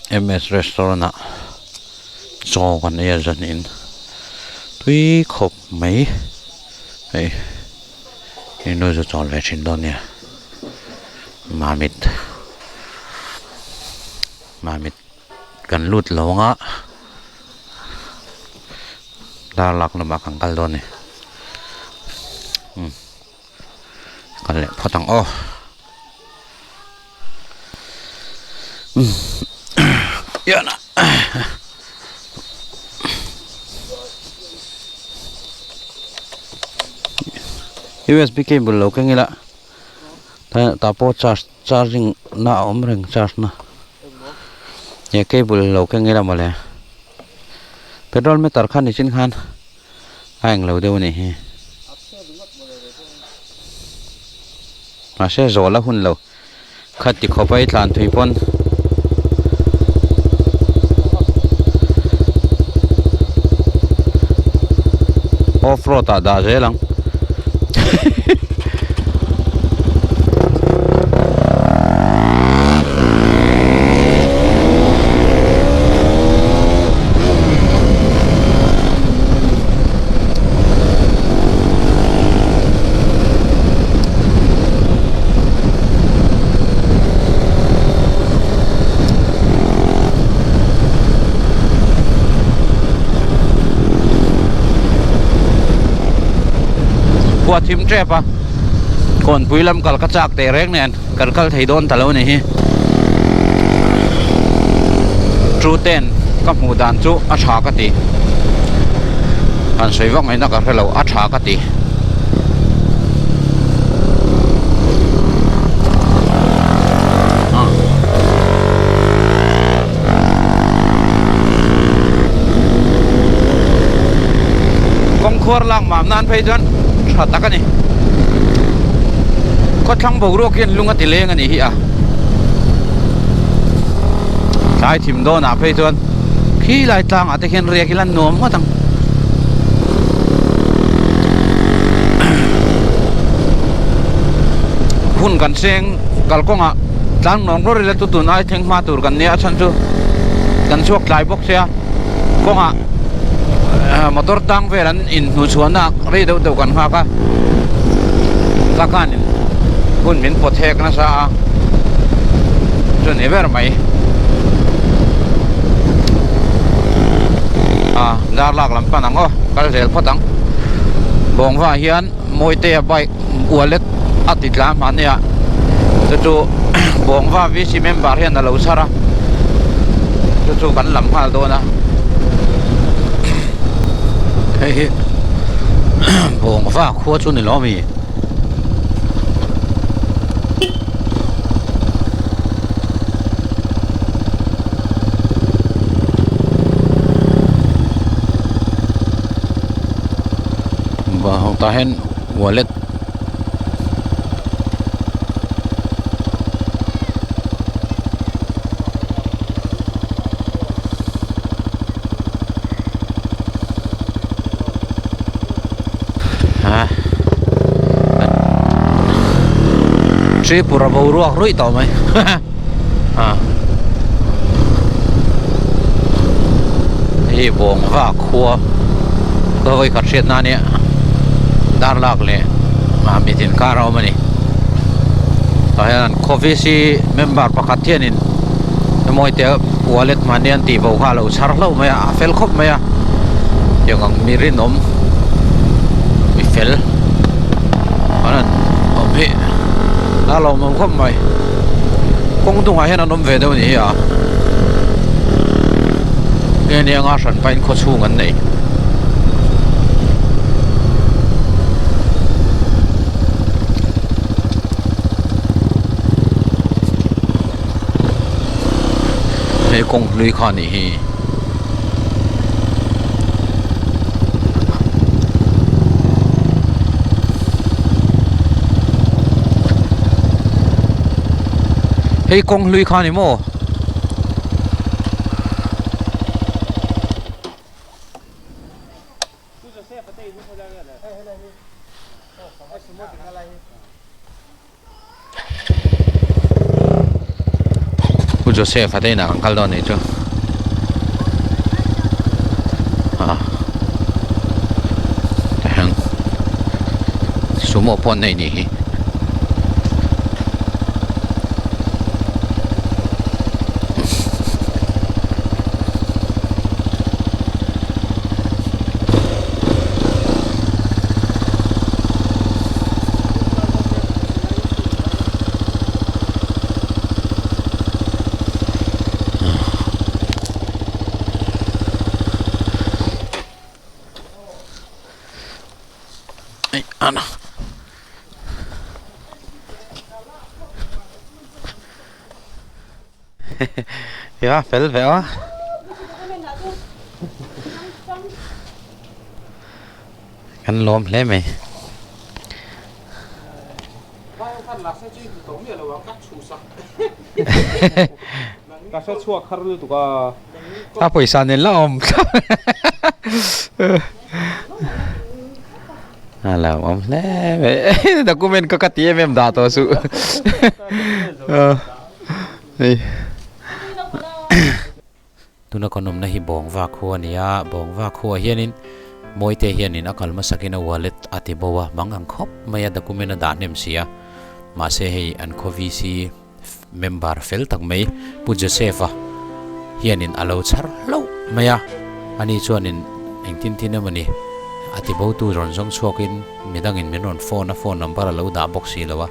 MS restaurant ah chaw kan ei a zanin tui khawp mai hei inu chu chawl ve thin dawn nia mamit mamit kan lut lo ang a dar lak lamah kan kal dawn a ni umm kal leh phawt ang aw. USB cable lo keng ila tah pawh charge charging na a awm reng charge na he cable lo keng ila mawle petrol meter kha nichin khan a englo deuh a nih hi mahse zawl a hun lo. Khati khawp a i tlan thui pawn off road ah dah zel ang Khua thim tep a kawnpui lam kal ka chak teh reng nen kan kal thei dawn ta lo a ni hi two ten ka hmuh dan chu a tha ka ti han sawi vak mai na ka hrelo a tha ka ti. Kawngkhuar lak mam nan phei chuan tha tak a ni. Khawthlang boruak hian lung a ti leng a nih hi a. Tlai thim dawnah phei chuan khi lai tlangah te khian riak ila nuam ngawt ang. Hun kan seng kalkawngah tlang nawng rawr ila chu tun ai thleng hma tur kan nia a chhan chu kan chhuak tlai bawk sia kawngah motor tang vel an inhnuchhuahna rei deuh deuh kan nghak a ka khanin hun min pawt hek nasa a chu ni ber mai a dar lak lam pan ang aw kal zel phawt ang bawngva hian Mawitea bike wallet a ti tla hmahni a chu chu bawngva VC member hian a lo chhar a chu chu kan lam nghal dawn a hei hi bawngva khua chu ni lo ami. Tah hian wallet ha Tripura boruak ruih tawh mai ha hei bawngva khua ka vawi khat hriat na ania dar lak leh mahni tin kar a awm a ni tah hian an khaw VC member pakhat hianin emaw te wallet mahni an tih bo kha a lo chhar hlauh mai a a fel khawp mai a tiang ang mi rinawm mi fel an han awm hi a lawmawm khawp mai kawng dungah hian an awm ve deuh a ni hi a nge ni anga hran pahin khaw chhung an nei. Hei kawng hlui kha a nih hi. Hei kawng hlui kha a ni maw? Pu Joseph a te inah kan kal dawn anih chu ah tihian sumo pawh an nei anih hi. Ya fel ve a kan lawm hle mai. A pawisa nen la awm a lo awm hle mai document ka ka ti em em dah tawh suh hei. Tuna kan awmna hi Bawngva khua a ni a, Bawngva khuaah hianin Mawite hianin a kal hmasakin a wallet a ti bo a, mang ang khawp mai a document a dah hnem si a, mahse hei an khaw VC member fel tak mai Pu Joseph-a hianin a lo chhar hlauh mai a, ani chuanin engtin tin emaw ni a ti bo tu rawn zawng chhuakin midangin min rawn phone a, phone number a lo dah bawk si lo a,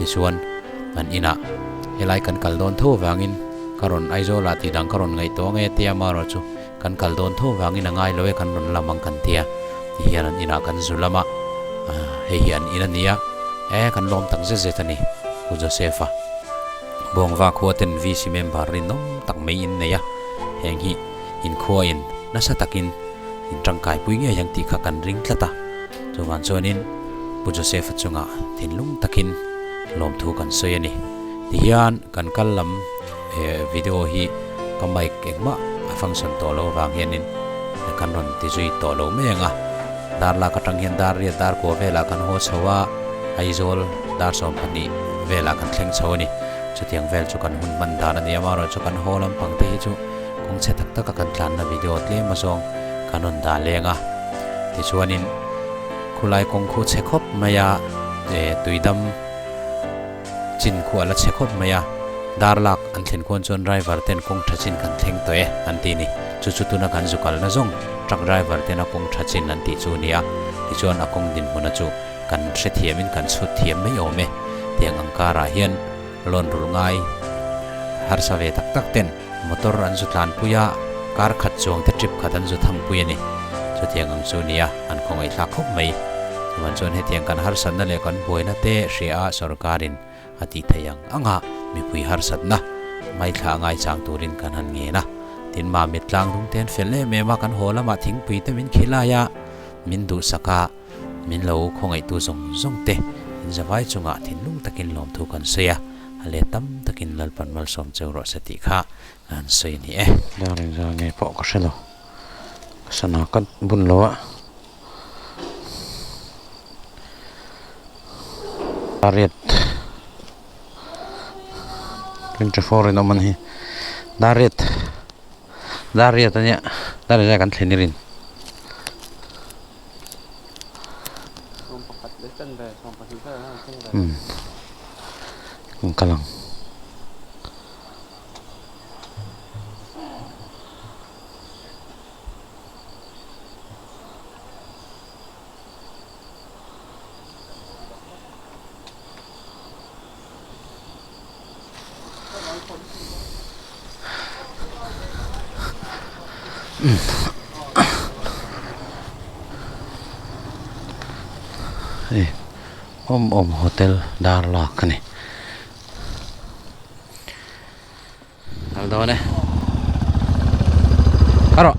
tichuan an inah helai kan kal dawn tho avangin. Ka rawn Aizawl ah tih dang ka rawn ngaihtuah nge tia amaherawh chu kan kal dawn tho vangin a ngai lo e kan rawn lam ang kan tia ti hian an inah kan zu lam a hei hi an in a nia e kan lawm tak zet zet a ni Pu Joseph-a Bawngva khua ten VC member rinawm tak mai in nei a heng hi inkhua in nasa takin in tangkai pui ngei ang tih kha kan ring tlat a chuvang chuanin Pu Joseph-a chungah thinlung takin lawmthu kan sawi a ni. Tihian kan kal lam eh video hi ka mic engmah a function tawh loh avang hianin kan rawn ti zui tawh lo mai ang a. Dar lak atang hian dar riat dar kua velah kan haw chho a, Aizawl dar 12 velah kan thleng chho a ni. Chutiang vel chu kan hun hman dan a ni a, amaherawh chu kan haw lampang te hi chu kawng chhe tak taka kan tlanna video tlem azawng kan rawn dah leng a. Tichuanin khulai kawng khu chhe khawp mai a, eh tuidam. Chin khu a la chhe khawp mai a, dar lak an thlen khuan chuan driver ten kawng tha chin kan thleng tawh e an ti ni. Chu chu tuna kan zu kalna zawng truck driver ten a kawng tha chin an tih chu a ni a, tichuan a kawng dinhmuna chu kan hrethiamin kan chhut thiam mai awm e. Tiang ang karah hian loan rul ngai harsa ve tak tak ten motor an zu tlanpui a, kar khat chuang te trip khat an zu thangpui a ni. Chutiang ang chu a ni a, an khawngaihthlak khawp mai. Chuan chuan hetiang kan harsatna leh kan buaina te hria a sorkarin a tih theih ang anga mipui harsatna ngaithla a ngaichang turin kan han ngen a. Tin Mamit tlang dung te an fel em em a, kan haw lamah thingpui te min khilai a, min duhsak a, min lo khawngaihtu zawng zawng te in zavai chungah thinlung takin lawmthu kan sawi a, a let tam takin Lalpan malsawm cheu rawh se tih kha an sawi a ni e. Dar engzah nge pawh ka hre lo, ka sana ka bun lo a. Pariat 24 in awm a ni dariat dariat a nia dariat ah kan thlen i rin. Umm kan kal ang. Hei awm awm hotel dar lak a ni. Kal dawn e. Kal rawh.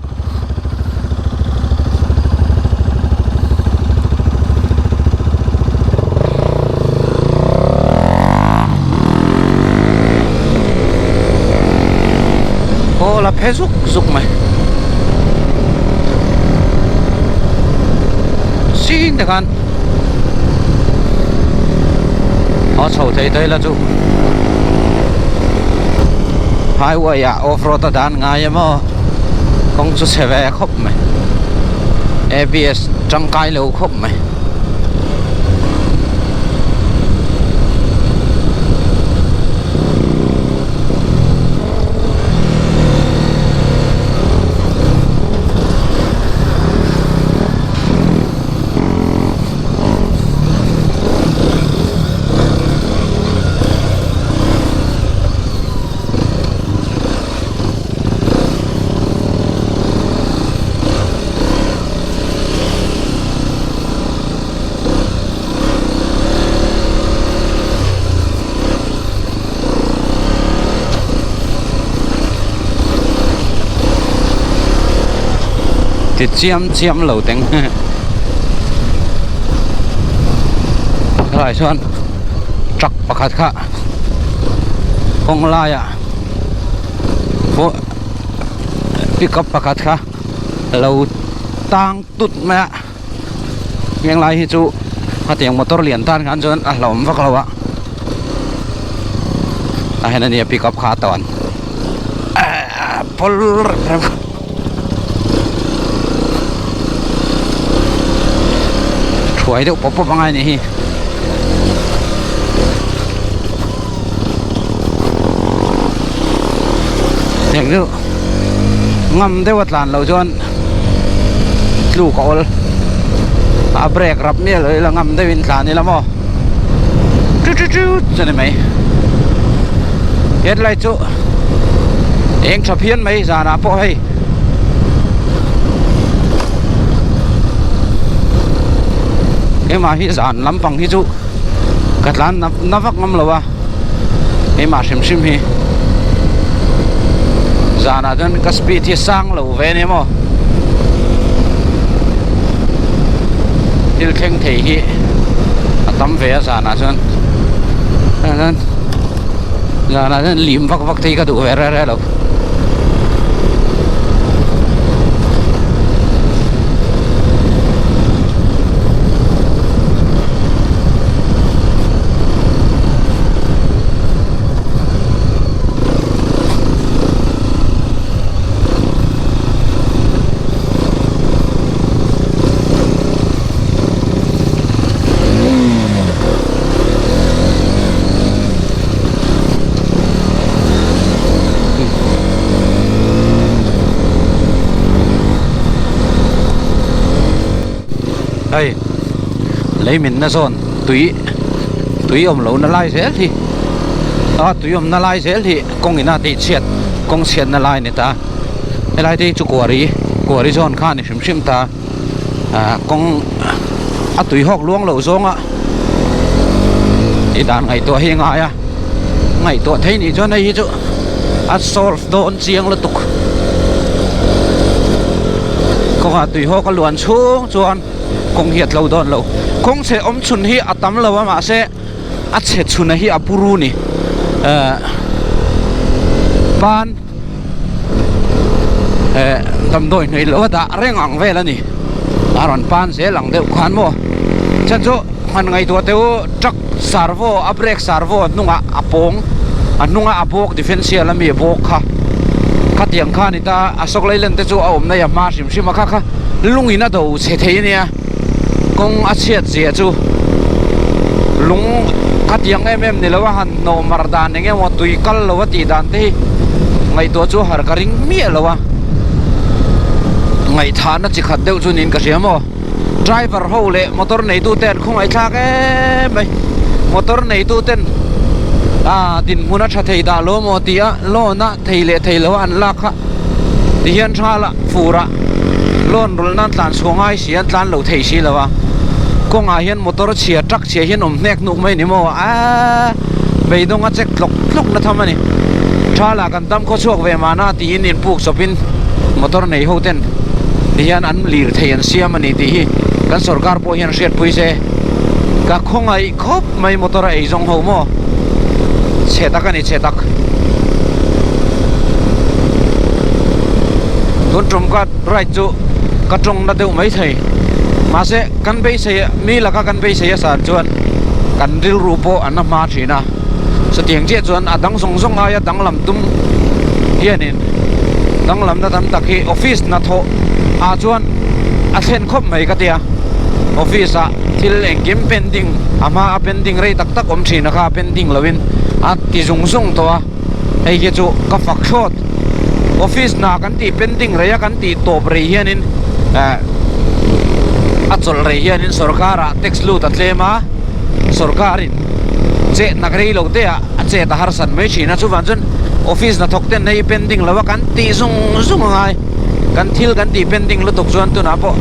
Aw la phe zuk zuk mai. Sin te khan. Aw chho thei thei la chu. Highway ah off road a dan ngai emaw kawng chu chhe ve khawp mai ABS tangkai lo khawp mai. Ti chiam chiam lo teng helai chuan truck pakhat kha kawng laiah pawh pickup pakhat kha lo tang tut mai a. Heng lai hi chu hetiang motor lian tan khan chuan a hlauhawm vak lo a tah hian ania pick up kha a tawn pawl rep rep thuai deuh pawp pawp angai a nih hi. Heng deuh ngam deuh a tlan loh chuan tluk a awl a brake rap miah lo ila ngam deuhin tlan ila maw chu chu chu chu ni mai headlight chu eng tha phian mai zanah pawh hei keimah hi zan lampang hi chu ka tlan na vak ngam lo a keimah hrim hrim hi zanah chuan ka speed hi sang lo ve ania maw thil thleng thei hi a tam ve a zanah chuan zanah chuan lim vak vak te hi ka duh ve reng reng lo. Hei lei min na zawn tui tui awm lo na lai zel hi a tui awm na lai zel hi kawng in a tih chhiat kawng chhiat na lai a ni ta helai te hi chu kuari kuari zawn kha a ni hrim hrim ta ah kawng a tui hawk luang loh zawnga tih dan ngaihtuah hi a ngai a ngaihtuah theih nih chuan hei hi chu a solve dawn chiang lutuk kawngah tui hawk a luan chhung chuan kawng hi a tlo dawn lo kawng chhe awm chhun hi a tam lo a mahse a chhe chhun a hi a buru ni eh pan eh damdawi hnaih loh a dah reng ang vel a ni a rawn pan zel ang deuh khan maw chhan chu han ngaihtuah teh u truck servo a brake servo hnungah a pawng a hnunga a bawk differential ami a bawk kha khatiang kha a ni ta a Ashok Leyland te chu a awmna i a hma hrim hrim a kha kha lungin a do chhe thei a nia kawng a chhiat zia chu lung khatiang em em ni lo a han hnawh mar dan eng emaw tui kal lo a tih dan te hi ngaihtuah chu har ka ring miah lo a ngaihthahna chi khat deuh chu niin ka hria maw driver ho leh motor neitu te an khawngaih thlak em mai motor neitu ten ah dinhmun a tha thei dah lo maw tih a loan a thei leh thei lo a an lak kha tihian tha lah fur ah loan rulh nan tlan chhuah ngai si an tlan lo thei si lo a kawngah hian motor chhia truck chhia hian awm hnek hnuk mai a ni maw aaa beidawng a check tlawk tlawk na tham a ni tha lah kan dam khaw chhuak ve mahna tiin inpuk chawpin motor nei ho ten tihian an lir thei an siam a ni tih hi kan sorkar pawh hian hriatpui se ka khawngaih khawp mai motor a ei zawng ho maw chhe tak a ni chhe tak tun tum ka ride chu ka tawng na deuh mai thei mahse kan beisei mi laka kan beisei a san chuan kan rilru pawh an la hma thin a chutiang chiah chuan a dang zawng zawng aia danglam tum. hianin danglamna tam tak hi office hnathawh ah chuan a thlen khawp mai ka tia office ah thil engkim pending a hma a pending rei tak tak awm thin a kha pending lo in a ti zung zung tawh a hei hi chu ka fak thlawt office hna kan tih pending rei a kan tih tawp rei hianin eh a chawlh rei hianin sorkar ah tax lut a tlem a sorkar in chet nak rei lo te ah a chet a harsat mai thin a chuvang chuan office hnathawk ten hei pending lo a kan tih zung zung a ngai kan thil kan tih pending lutuk chuan tunah pawh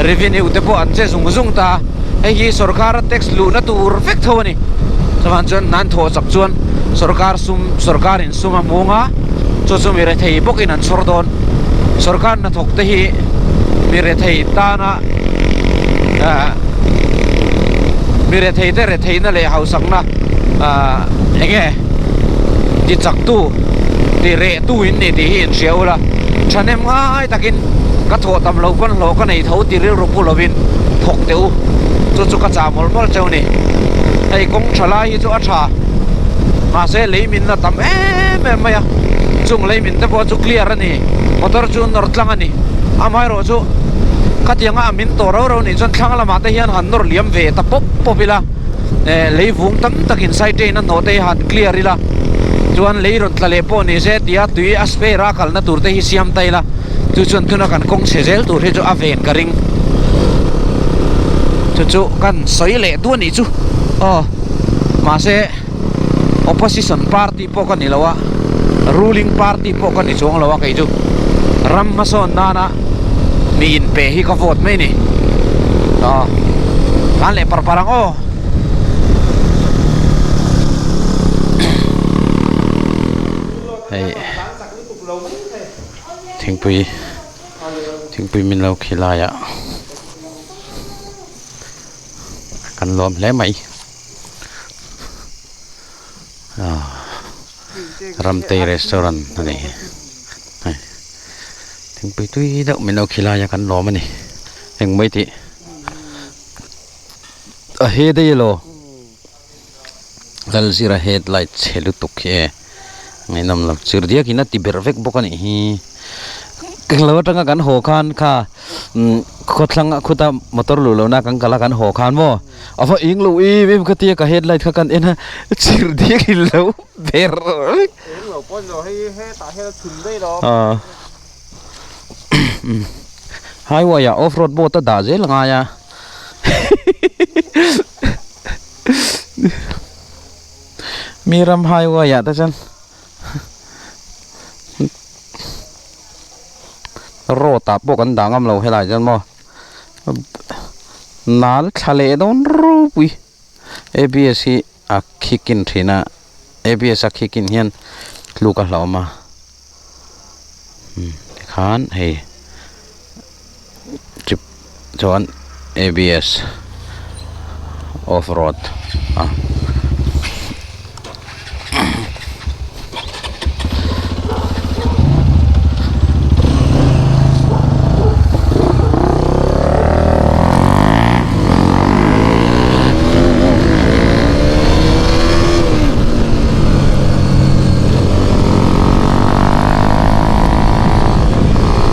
revenue te pawh an che zung zung ta a hei hi sorkar a tax luhna tur vek tho a ni chuvang chuan hna an thawh chak chuan sorkar sum sorkar in sum a hmung a chu chu mi rethei bawkin an chhawr dawn sorkar hnathawk te hi mi rethei tana ah mi rethei te retheihna leh hausakna ah eng nge ti chak tu ti reh tu in ni tih hi in hria ula thahnem ngai takin ka thawh tam loh pawn hlawh ka nei tho ti rilru pu lovin thawk teh u chu chu ka chah mawlh mawlh cheu ni hei kawng tha lai hi chu a tha mahse lei min a tam em em mai a chung lei min te pawh chu clear a ni motor chu nawr tlang a ni amaherawh chu khatianga a min tawh rau rau nih chuan thlang lamah te hian han nawr liam ve ta pawp pawp ila eh lei vung tam takin side train a hnawh te hi han clear ila chuan lei rawn tla leh pawh ni se tia tui a spare a kalna tur te hi siam ta ila chu chuan tuna kan kawng chhe zel tur hi chu a ven ka ring chu chu kan sawi leh duah nih chu aw mahse opposition party pawh ka ni lo a ruling party pawh ka ni chuang lo a kei chu ram hmasawn nana mi inpe hi ka vote mai ni aw tlan leh par par ang aw. Hei thingpui thingpui min lo khilai ah kan lawm hle mai ah Ramtei restaurant a ni hei thingpui tui deuh min lo khilai a kan lawm a ni engmai tih a he daih elaw. Lalzira headlight chhe lutuk hi e ngaihnawm lo chirhdiak in a ti berh vek bawk a nih hi englo atanga kan haw khan kha umm khawthlang a khuta motor luh lohna kan kal a kan haw khan maw a va eng lo em em ka tia ka headlight kha kan en a chirhdiak in lo berh vek ah highway ah off road boat a dah zel a ngai a. Mi ram highway ah te chuan road ah pawh kan dah ngam lo helai chuan maw nal thla leh dawn ropui abs hi a khikin thin a abs a khikin hian tluk a hlauhawm a tikhan hei. Chip chuan abs off road a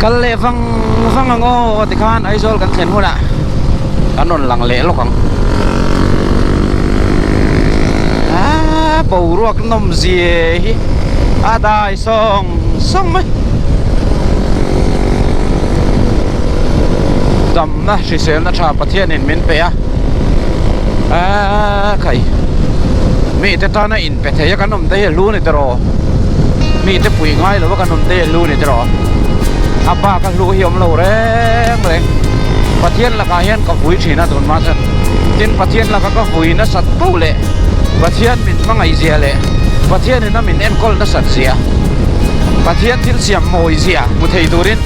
Kal leh vang vang ang aw tikhan Aizawl kan thlen hunah kan rawn lang leh lawk ang aaa boruak nawm zia hi a dai sawng sawng mai damna hriselna tha Pathianin min pe a aaa khai mite tana inpe thei a kan awm te hi a hlu a ni tawh mite puih ngai lo a kan awm te hi a hlu a ni tawh a bak a hlu hi a awm lo reng reng Pathian lakah hian ka vui thin a tun hma chuan tin Pathian laka ka vui nasat poh leh Pathian min hmangaih zia leh Pathian in a min enkawl nasat zia Pathian thil siam mawi zia hmu thei turin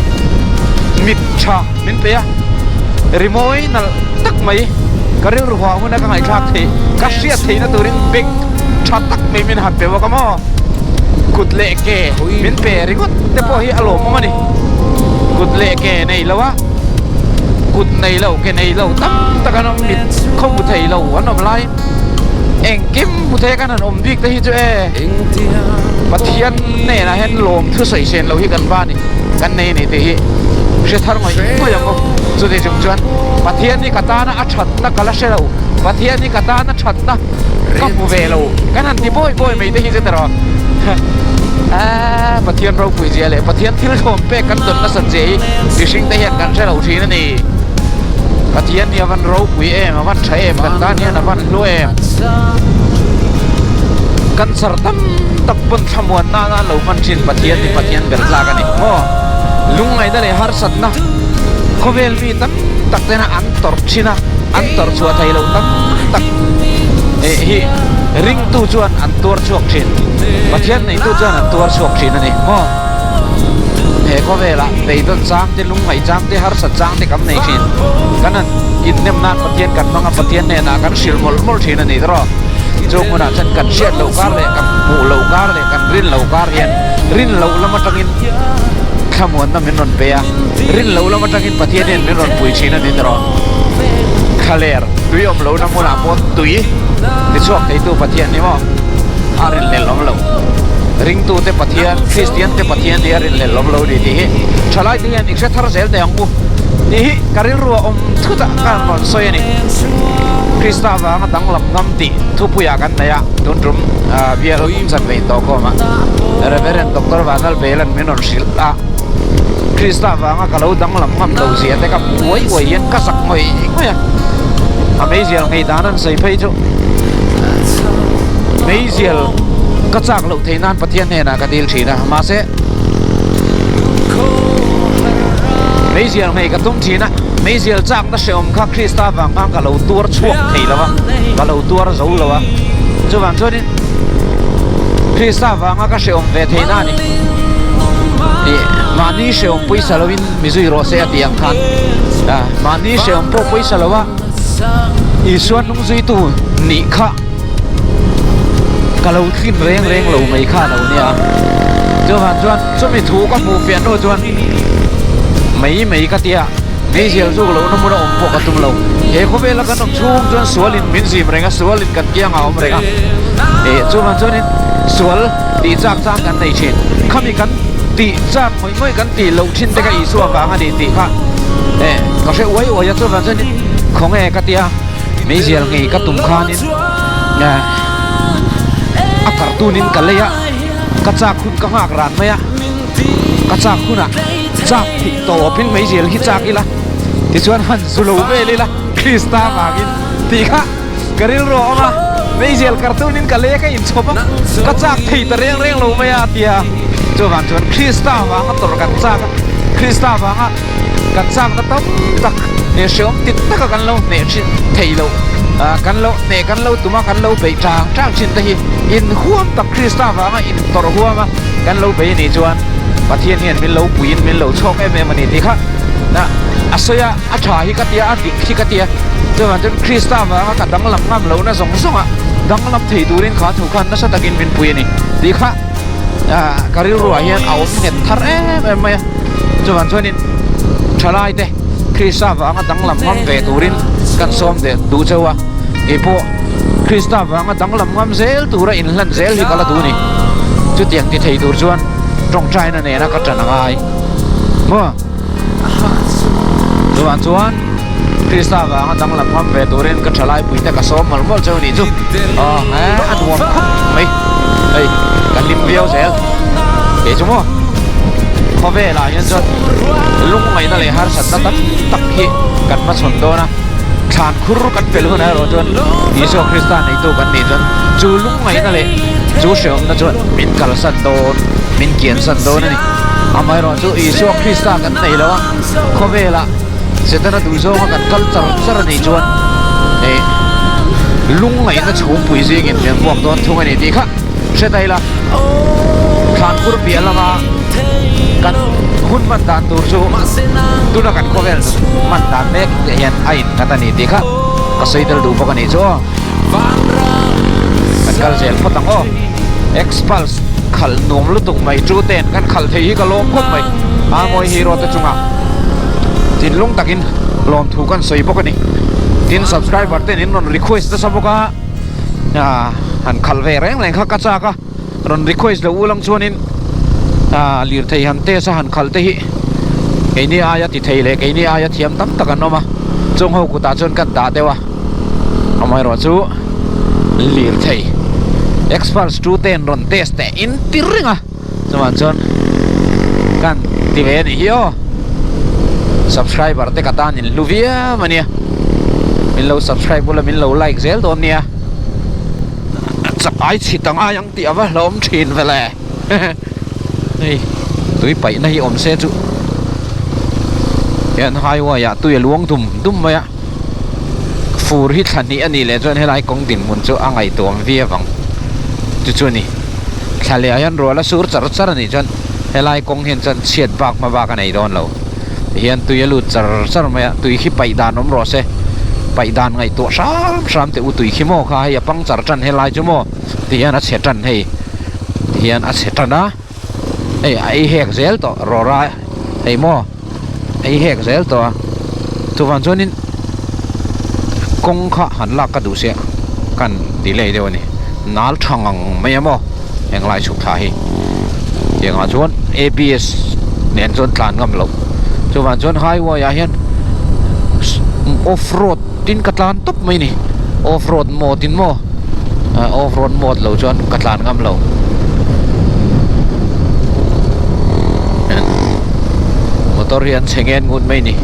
mit tha min pe a rimawi nalh tak mai ka rilru huah huna ka ngaihthlak theih ka hriat theihna turin beng tha tak mai min han pe bawk a maw kut leh ke min pe ringawt te pawh hi a lawmawm a ni kut leh ke nei lo a kut nei lo ke nei lo tam tak an awm mit khawmu thei lo an awm lai. Engkim hmu thei kan han awm bik te hi chu e Pathian hnenah hian lawm thu sawi sen loh hi kan va ni kan nei a ni tih hi hre thar ngawih ngawih ang u. Chuti chung chuan Pathian hi ka tana a thatna ka la hre lo, Pathian hi ka tana thatna ka hmu ve lo kan han ti bawi bawi mai te hi chu tiraw Aaa Pathian ropui zia leh Pathian thil thlawm pek kan tawn nasat zia hi mihring te hian kan hre lo thin a ni. Pathian hi a van ropui em a van tha em kan tan hian a van hlu em. Cancer tam tak pawn thlamuan nana lo hman thin Pathian hi Pathian ber tlak a ni maw. Lungngaihna leh harsatna khawvel mi tam tak tena an tawrh thin a, an tawrh chhuah thei loh tam tak eh hi ringtu chuan an tuar chhuak thin. Pathian neitu chuan an tuar chhuak thin a ni maw. He khawvelah beidawn chang te, lungngaih chang te, harsat chang te kan nei thin. Kan han inhnem nan Pathian kan hmang a, Pathian hnenah kan hrilh mawlh mawlh thin a ni tawh. Chu hmunah chuan kan hriat loh kar leh kan hmuh loh kar leh kan rin loh kar hian rin loh lam atangin thlamuanna min rawn pe a, rin loh lam atangin Pathian hian min rawn pui thin a ni tawh. Thlaler tui awm lohna hmunah pawh tui tichhuak theitu Pathian ni maw? A rinhlelh awm lo. Ringtute Pathian, Kristiante Pathian hi a rinhlelh awm lo a ni tih hi thalaite hian i hre thar zel teh ang u tih hi ka rilru a awm thut a ka han rawn sawi a ni. Krista avanga danglam ngam tih thupuiah kan nei a, tun tum bial kum chanve intawh khawm a Reverend Doctor Vanlalbelan min rawn hrilh a, Krista avanga ka lo danglam ngam lo zia te ka hmu uai uai hian ka zak ngawih ngawih a, a meizial ngei dan an sawi phei chu meizial ka chak loh theih nan Pathian hnenah ka dil thin a, mahse meizial ngei ka tum thin a, meizial chakna hrehawm kha Krista vang khan ka lo tuar chhuak thei lo a, ka lo tuar zo lo a, chuvang chuanin Krista vanga ka hrehawm ve theih na a ni. Ih mahni hrehawm pawisa lovin mi zui rawh se a tih ang khan mahni hrehawm pawh pawisa lo a Isua hnung zuitu nih kha ka lo tlin reng reng lo mai kha a lo nia. Chuvang chuan chumi thu ka hmuh fiah hnu chuan mai mai ka tia meizial zuk lohna hmuna awm pawh ka tum lo. He khawvela kan awm chhung chuan sualin min zim reng a, sualin kan kiangah a awm reng a. Ih chuvang chuanin sual tih chak chang kan nei thin. Khami kan tih chak ngawih ngawih kan tih loh thin te kha Isua vang a ni tih kha eh ka hre uai uai a chuvang chuanin khawnge ka tia meizial ngei ka tum khanin eh a cartoon in ka lei a ka chak hun ka nghak ran mai a ka chak hunah chak thih tawpin meizial hi chak ila tichuan han zu lo vel ila Krista vangin tih kha Ka rilru a awm a, meizial cartoon in ka lei a ka inchhawp a, ka chak thei ta reng reng lo mai a tia. Chuvang chuan Krista vanga tawrh kan chak a, Krista vanga kan chakna tam tak leh hreawm ti taka kan lo hneh thin thei loh, kan lo hneh kan lo tum a, kan lo beih tang tang thin te hi inhuam tak Krista vanga intawrh huam a kan lo bei anih chuan Pathian hian min lo puiin min lo chhawk em em a ni tih kha a sawi a. A tha hi ka tia, a dik hi ka tia. Chuvang chuan Krista vanga ka danglam ngam lohna zawng zawnga danglam thei turin kha thu khan nasa takin min pui a ni tih kha ka rilruah hian a awm nghet thar em em mai a. Chuvang chuanin thalaite Krista vanga danglam ngam ve turin kan sawm ve duh cheu a, keipawh Krista vanga danglam ngam zel tura inhlan zel hi ka la duh a ni. Chutiang ti thei tur chuan tawngtaina nena ka tan a ngai maw? Chuvang chuan Krista vanga danglam ngam ve turin ka thalai puite ka sawm mawlh mawlh cheu nih chu. Aw he a nuam khawp mai. Hei ka hlim viau zel. Kei chu maw khawvelah hian chuan lungngaihna leh harsatna tam tak hi kan hmachhawn dawn a. Thlan khur kan pel hunah erawh chuan Isua Krista neitu kan nih chuan chu lungngaihna leh chu hrehawmna chuan min kalsan dawn, min kiansan dawn a ni. Amaherawh chu Isua Krista kan nei lo a, khawvelah Setana duhzawnga kan kal char char a nih chuan eh lungngaihna chhungpui zingin min vuak dawn thung a ni tih kha hre ta ila. Thlankhur piah lama kan hun hman dan tur chu tuna kan khawvel hman dan mek te hian a innghat a ni tih kha ka sawi tel duh bawk a nih chu aw. Kan kal zel phawt ang aw. Xpulse khalh nuam lutuk mai chu ten kan khalh thei hi ka lawm khawp mai a mawi hero te chungah thinlung takin lawmthu kan sawi bawk a ni tin subscriber ten in rawn request nasa bawk a. Ah han khalh ve reng reng kha ka chak a, rawn request lo ulang chuanin ah lirthei han test a han khalh te hi keini aia ti thei leh keini aia thiam tam tak an awm a, chung ho kutah chuan kan dah deuh a, amaherawh chu lirthei experts tu ten rawn test teh in ti reng a. Chuvang chuan kan ti ve a nih hi aw. Subscriber te ka tan in hlu viau a nia. Min lo subscribe ula min lo like zel dawn nia. Chak ai chhit ang ai ang tih a va hlawm thin ve le. Hei tui paihna hi awm se chu hian highway ah tui a luang dum dum mai a. Fur hi thla hnih a nih leh chuan helai kawng dinhmun chu a ngaihtuam viau ang. Chu chu a ni. Thla leh ah hian ruah la sur char char a nih chuan helai kawng hian chuan chhiat bak hma bak a nei dawn lo. Tihian tui a lut char char mai a, tui khi paih dan awm rawh se. Paih dan ngaihtuah hram hram teh u tui khi maw kha hei a pang char tan helai chu maw tihian a chhe tan hei tihian a chhe tan a hei a ei hek zel tawh rawra hei maw ei hek zel tawh a chuvang chuanin kawng kha han lak ka duh sia kan delay deuh a ni nal tha ngang mai a maw englai chhuk thla hi tiangah chuan A_B_S nen chuan tlan ngam loh chuvang chuan highway ah hian off road tin ka tlan tawp mai a ni off road mode in maw off road mode lo chuan ka tlan ngam lo motor hi an chhe ngen ngut mai a ni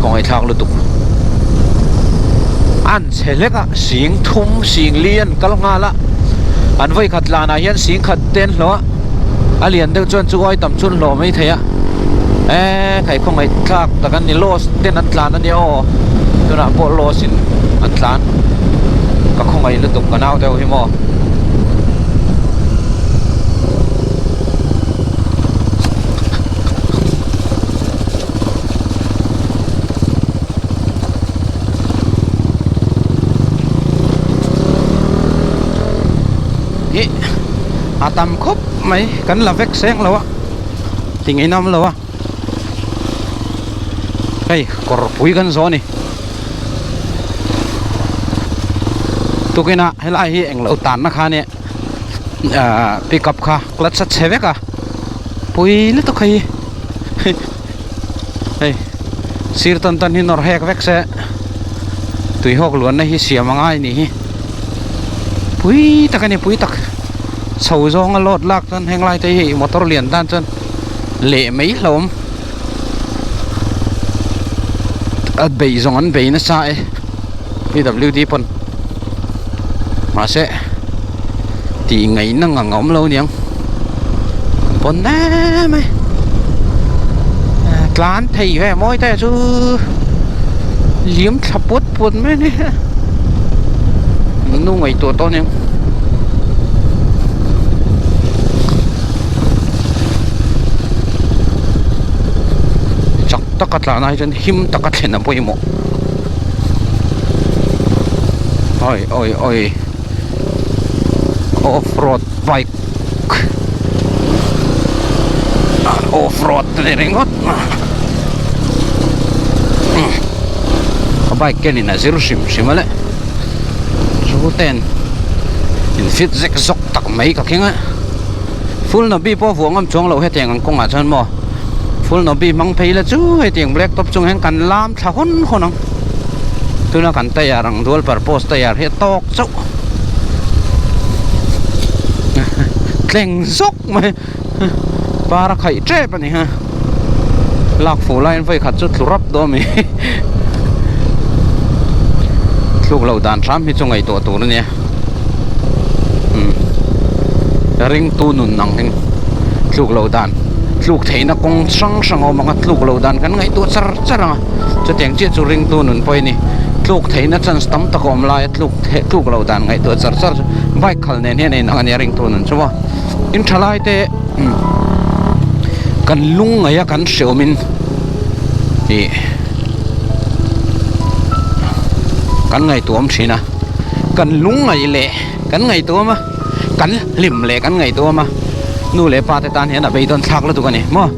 kawngaihthlak lutuk an chhe hlek a sing thum sing li an kal nghal a an vawi khat tlanah hian sing khat te an hlawh a a lian deuh chuan chu ai tam chu an hlawh mai thei a eee khaikhawngaihthlak tak an ni loss ten an tlan a nia aw tunah pawh loss in an tlan ka khawngaih lutuk ka nau deuh hi maw. Ih a tam khawp mai kan la vek seng lo a ti ngei nam lo a hei kawr pui kan zawh a ni tukin a helai hi englo tanna kha ania ah pickup kha clutch a chhe vek a pui lutuk hei hi hei sir tawn tawn hi nawr hek vek se tui hawk luanna hi siam a ngai anih hi pui tak a ni pui tak chho zawnga load lak chuan heng lai te hi motor lian tan chuan leh mai hlawm a bei zawng an bei nasa e P_W_D pawn mahse tih ngaihna ngang a awm lo aniang pawn em mai tlan thei ve mawi te chu liam thla puat puat mai ani nu ngaihtuah tawh aniang. Chak taka tlan ai chuan him taka thlen a pawimawh oi oi oi off road bike off road a ni ringawt a bike kenin a zir hrim hrim a le chu ten in fit zek zawk tak mai ka keng a full nabi pawh vuah ngam chuang loh hetiang ang kawngah chuan maw full nabi hmang phei la chu hetiang black top chung hian kan lam thla hawn hawn ang tuna kan tire ang dual purpose tire hi a tawk chauh tleng zawk mai par a khaih tep a ni ha lak fuh laiin vawi khat chu tlu rap dawn a ni thluk loh dan hram hi chu ngaihtuah tur a nia umm ringtu nun ang hi tluk loh dan tluk theihna kawng hrang hrang a awm ang a tluk loh dan kan ngaihtuah char char ang a chutiang chiah chu ringtu nun pawh a ni tluk theihna chance tam tak a awm lai a tluk theih tluk loh dan ngaihtuah char char chu bike khal nen hian a inang a nia ringtu nun chu maw in tha lai te kan lung ngaih a kan hre awmin ih kan ngaihtuah awm thin a kan lung ngaih leh kan ngaihtuah awm a kan hlim leh kan ngaihtuah awm a nu leh pa te tan hian a beidawn thlak lutuk a ni maw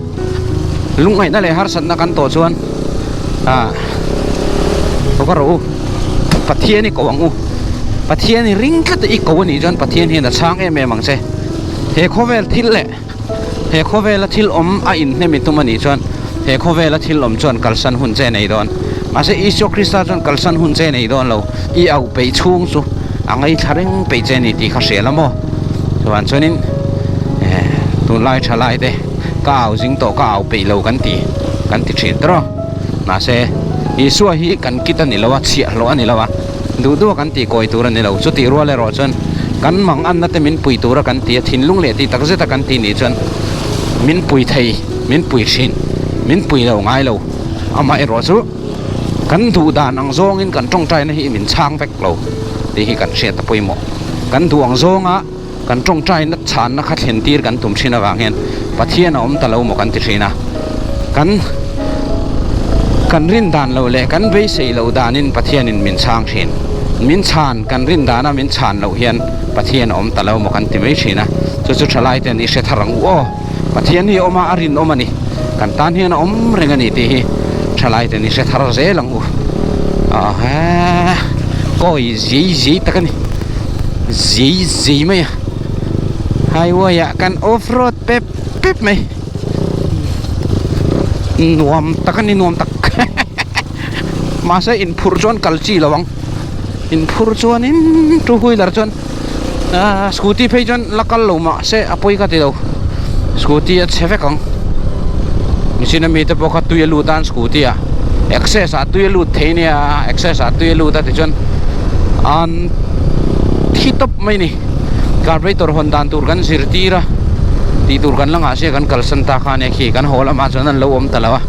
lungngaihna leh harsatna kan tawh chuan ah ka rawh u Pathian i ko ang u. Pathian i ring tlat a i ko anih chuan Pathian hian a chhang em em ang che. He khawvel thil leh he khawvela thil awm a inhnem i tum anih chuan he khawvela thil awm chuan kalsan hun che nei dawn. Mahse Isua Krista chuan kalsan hun che nei dawn lo, i auh peih chhung chu a ngaithla reng peih che ni tih kha hria la maw? Chuvang chuanin tunlai thalai te ka au zing tawh ka au peih lo kan ti kan ti thin tawrh a. Mahse Isua hi kan kit a ni lo a, chhiahhlawh a ni lo a. Duh duh a kan tih kawi tur a ni lo. Chutih rual erawh chuan kan mang anna te min pui tura kan ti a, thinlung leh tih tak zeta kan ti nih chuan min pui thei, min pui thin, min pui lo ngai lo. Amah erawh chu kan duh dan ang zawngin kan tawngtaina hi min chhang vek lo tih hi kan hriat a pawimawh. Kan duh ang zawnga kan tawngtaina chhanna kha thlen tir kan tum thin avang hian Pathian a awm ta lo maw kan ti thin a. Kan kan rin dan loh leh kan beisei loh danin Pathianin min chhang thin. Min chhan kan rin dana min chhan loh hian Pathian a awm ta lo maw kan ti mai thin a. Chu chu thalai ten i hre thar ang u aw. Pathian hi a awm a, a rinawm a ni. Kan tan hian a awm reng a ni tih hi thalai ten i hre thar zel ang u. Ahaa kawi zei zei tak a ni. Zei zei mai a. Highway ah kan off road pep pep mai. Nuam tak a ni nuam tak. Mahse inphurh chuan kal chi lo ang. Inphurh chuanin two wheeler chuan. Ahh scooty phei chuan la kal lo mah se a pawi ka ti lo scooty a chhe vek ang machine ami te pawh kha tui a lut a an scooty ah access ah tui a lut thei ania access ah tui a lut a tichuan an thi tawp mai a ni carburetor hawn dan tur kan zirtir a tih tur kan la ngah sia kan kalsan ta kha ania khi kan haw lamah chuan an lo awm ta lo a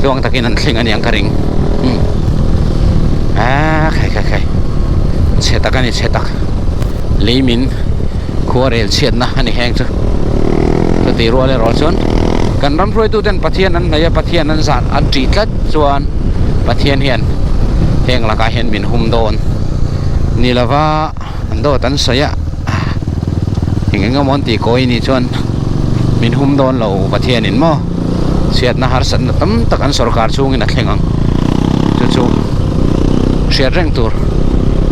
tluang takin an thleng aniang ka ring umm aaa khai khai khai chhe tak a ni chhe tak lei min khua rel chhiatna a ni heng chu chuti rual erawh chuan kan ram hruaitu ten Pathian an hnaih a Pathian an zah an tih tlat chuan Pathian hian heng lakah hian min hum dawn ni lova an dawt an sawi a eng eng emaw an tih kawi nih chuan min hum dawn lo Pathianin maw chhiatna harsatna tam tak an sorkar chhungin a thleng ang chu chu hriat reng tur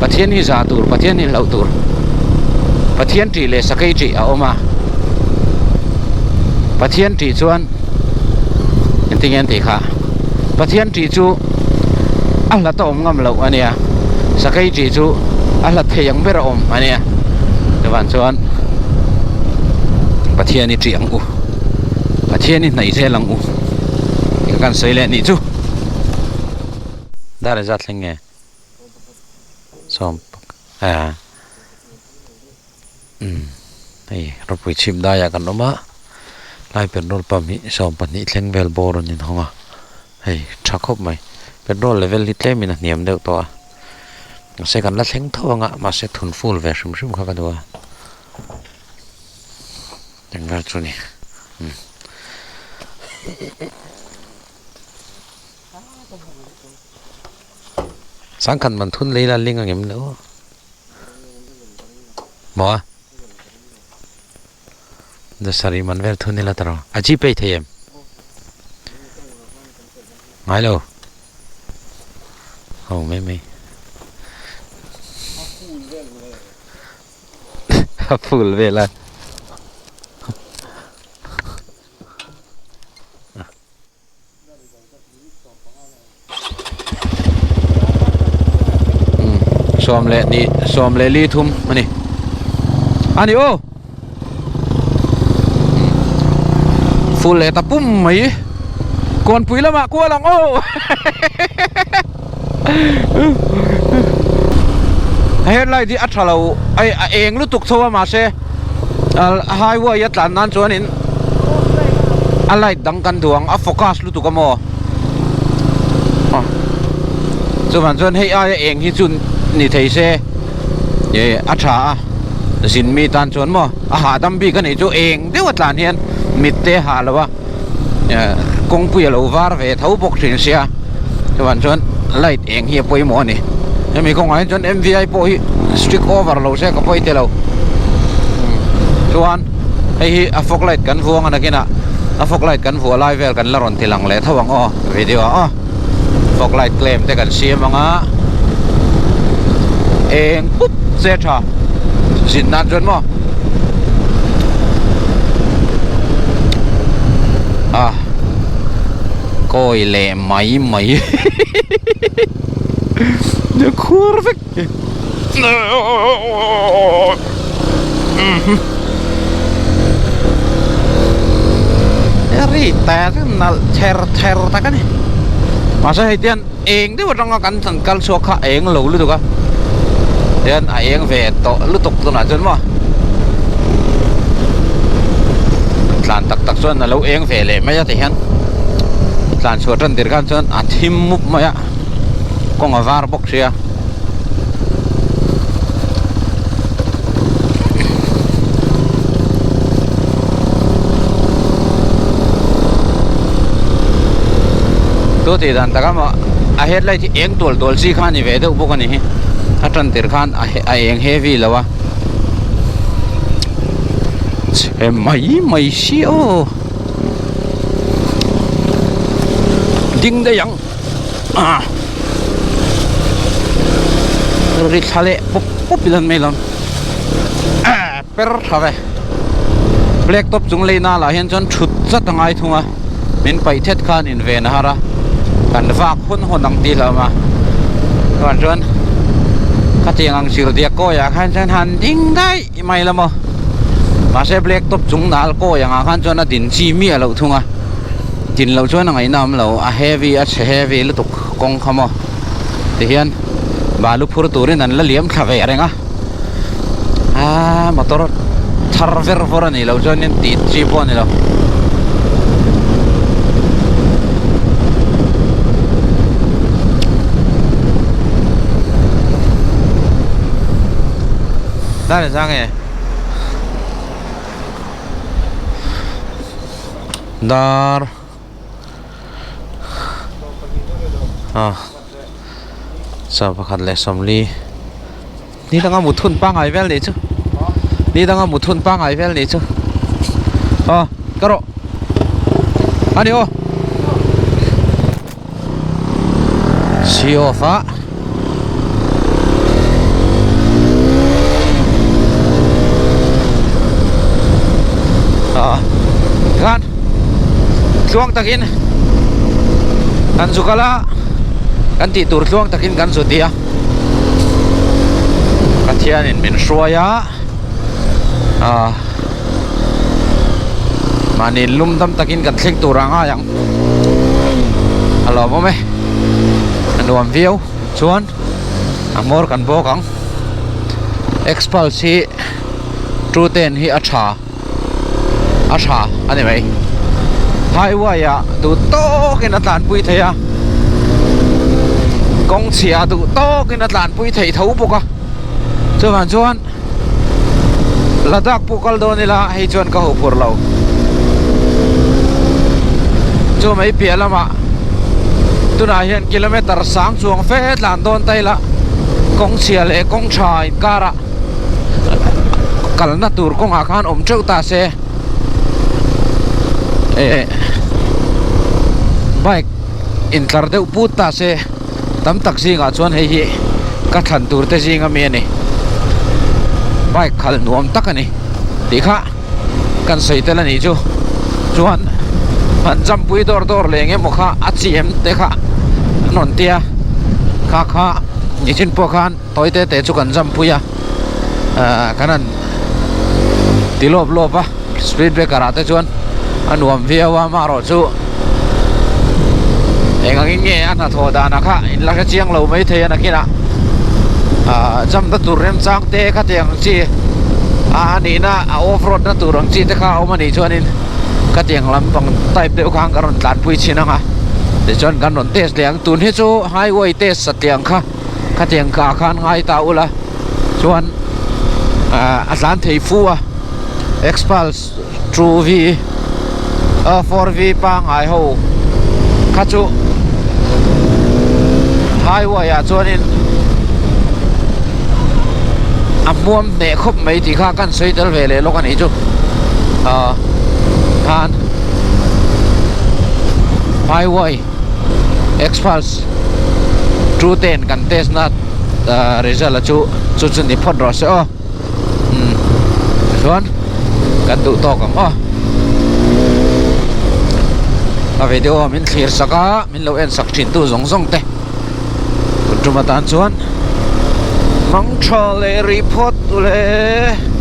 Pathian hi zah tur Pathian hi hlauh tur Pathian tih leh sakei tih a awm a Pathian tih chuan engtin nge an tih kha Pathian tih chu a hlat a awm ngam loh a nia sakei tih chu a hlat thei ang ber a awm a nia chuvang chuan Pathian i tih ang u Pathian i hnaih zel ang u tih kan sawi leh nih chu dar engzat thleng nge sawm a umm hei rawpui chhip daiah kan awm a lai petrol pump hi 12 thleng vel bawr an inhawng a. Hei tha khawp mai petrol level hi tlemin a hniam deuh tawh a mahse kan la thleng tho ang a mahse thun full ve hrim hrim kha ka duh a eng vel chu ni umm. Sangkhat man thun lei la ling ang em lo maw a Dasari man vel thun ila tawrh a G pay thei em? Ngai lo. Ho mai mai. A full vel a. Sawm leh ni sawm leh li thum a ni a ni aw full leh ta pum mai kawnpui lamah kual ang aw headlight hi a tha lo a eng lutuk tho a mahse highway a tlan nan chuanin a light dang kan duh ang a focus lutuk a maw chuvang chuan hei aia eng hi chu ni thei se ih a tha a zin mi tan chuan maw a hahdam bik a nih chu eng deuh a tlan hian mit te a hah lo a. Kawngpui a lo var ve tho bawk thin sia chuan chuan light eng hi a pawimawh a ni hemi kawngah hian chuan M_V_I pawh hi strict over lo se ka pawi te lo chuan hei hi a fog light kan vuang a nakinah a fog light kan vuah lai vel kan la rawn ti lang leh tho ang aw video ah aw fog light claim te kan siam ang a. Eng pup che tha zin nan chuan maw a kawi leh mai mai ni khur vek ri ta nalh ther ther tak a ni mahse hei tian eng deuh atanga kan han kal chhuak kha a eng lo lutuk a tian a eng ve tawh lutuk tunah chuan maw tlan tak tak chuan a lo eng ve leh mai a ti hian tlan chhuah tan tir khan chuan a thim mup mai a kawng a var bawk sia. Chu tih dan taka maw a headlight hi eng tual tual chi kha a ni ve deuh bawk a ni hi a tan tir khan a a eng heavy lo a chhe mai mai si aw ding daih ang ah ri thla leh pawp pawp ila mai lo ah per tha ve black top chung lei na lah hian chuan thut zat a ngai thung a min paih thet khan in ven a har a kan vak hawn hawn ang tih hlauh a chuan chuan khatiang ang zir diak kawi ah khan chuan han ding daih mai la maw mahse black top chung nal kawi ang ah khan chuan a din chi miah loh thung a din loh chuan a ngaihna awm lo a heavy a chhe heavy lutuk kawng kha maw tihian balu phur turin an la liam thla ve reng a. Aaa motor thar ver vawr a nih loh chuanin tih chi pawh a ni lo. Dar engzah nge? Dar ah 11 leh 40. Ni danga mut hun pangai vel nih chu Ni danga mut hun pangai vel nih chu Aw ka rawh Ani aw Si off a Khan tluang takin kan zu kal a kan tih tur tluang takin kan zu ti a. Pathianin min hruai a ah mahni lum dam takin kan thleng tur ang ngai ang a lawmawm e a nuam viau chuan a hmawr kan bawk ang Xpulse hi two ten hi a tha a tha a ni mai highway ah duh tawkin a tlanpui thei a kawng chhia duh tawkin a tlanpui thei tho bawk a chuvang chuan Ladakh pawh kal dawn ila hei chuan ka huphurh lo chu mai piah lamah tunah hian kilometer sang chuang fe tlan dawn ta ila kawng chhia leh kawng tha inkarah. Kalna tur kawngah khan awm teuh ta se eh bike intlar deuh put ta se tam tak zingah chuan hei hi ka thlan tur te zing ami a ni bike khalh nuam tak a ni tih kha kan sawi tel a nih chu chuan han jump pui dawr dawr leh eng emaw kha a chi em te kha an rawn tia kha kha nichin pawh khan. Tawi te te chu kan jump pui a ahh kan han ti lawp lawp a speed breaker ah te chuan a nuam viau a amaherawh chu eng angin nge a hnathawh danah kha in la hre chiang lo mai thei a nakinah ahh jump na tur remchang te khatiang ang chi a nihna a off road na tur ang chi te kha a awm a nih chuanin khatiang lampang type deuh khan ka rawn tlanpui chhin ang a tichuan kan rawn test leh ang tun hi chu highway test satliah ang kha. Khatiang kah khan ngai ta ula chuan ah a tlan thei fu a Xpulse two V ah four V pangngai ho kha chu highway ah chuanin a hmuam hneh khawp mai tih kha kan sawi tel ve leh lawk a nih chu ah khan highway. Xpulse 210 kan test na result a chu Chu chu ni phawt rawh se aw. Umm tichuan kan duh tawk ang aw. A video min thlir sak a, min lo en sak thin tu zawng zawng te. Tun tum atan chuan mang tha leh rih phawt ule.